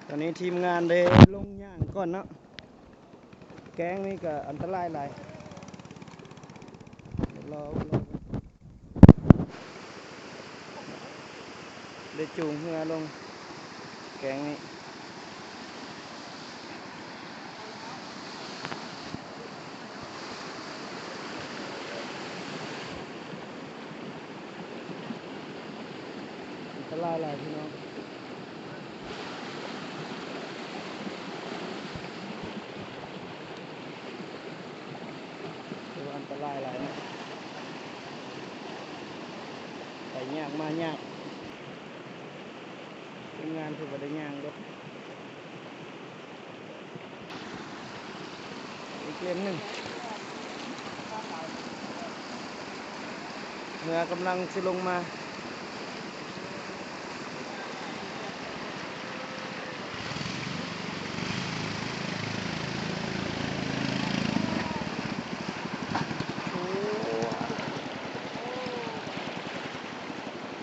ຕອນນີ້ທີມງານໄດ້ລົງຍ່າງກ່ອນເນາະ. ແກ້ງນີ້ກໍອັນຕະລາຍຫຼາຍ. ເດ ໄດ້ຈູງເຮືອລົງແກ້ງນີ້. ອັນຕະລາຍຫຼາຍພີ່ນ້ອງ, ຖືວ່າອັນຕະລາຍຫຼາຍເນາະ, ໄປຍາກມາຍາກ. ທີມງານຄືບໍ່ໄດ້ຍ່າງເດ້ ອີກເລນໜຶ່ງ ເຮືອກຳລັງຊິລົງມາ.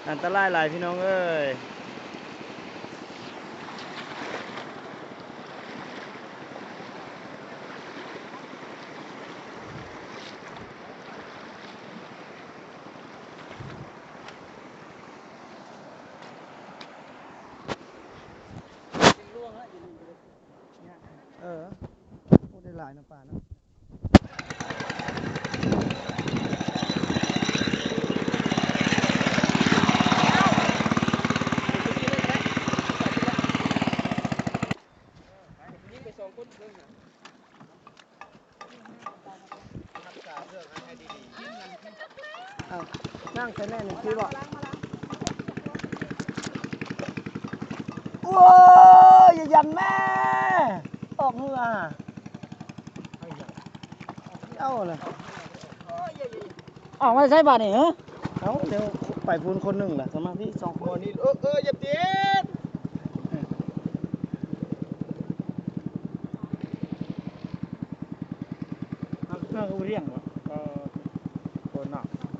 ອັນຕະລາຍຫຼາຍພີ່ນ້ອງເອີຍ. ເອີ ໂອ້ ໄດ້ຫຼາຍເນາະປາເນາະ. ເອົ້າ ນັ່ງໃສ່ແມ່ນີ້ຕິບໍ? ໂອ້ຍ ຢ່າຢັນແມ່ ອອກເຮືອ ເອົາລະ ອອກມາໃສບາດນີ້ ເອີ ເອົາ ດຽວໄປພຸ້ນຄົນໜຶ່ງລະ ເຂົ້າມາພີ້ສອງຄົນ ເອີ ເອີ ຢ່າຕິດ ເຮົາກໍບໍ່ລ້ຽງບໍ? ເອີ ຄົນເນາະ.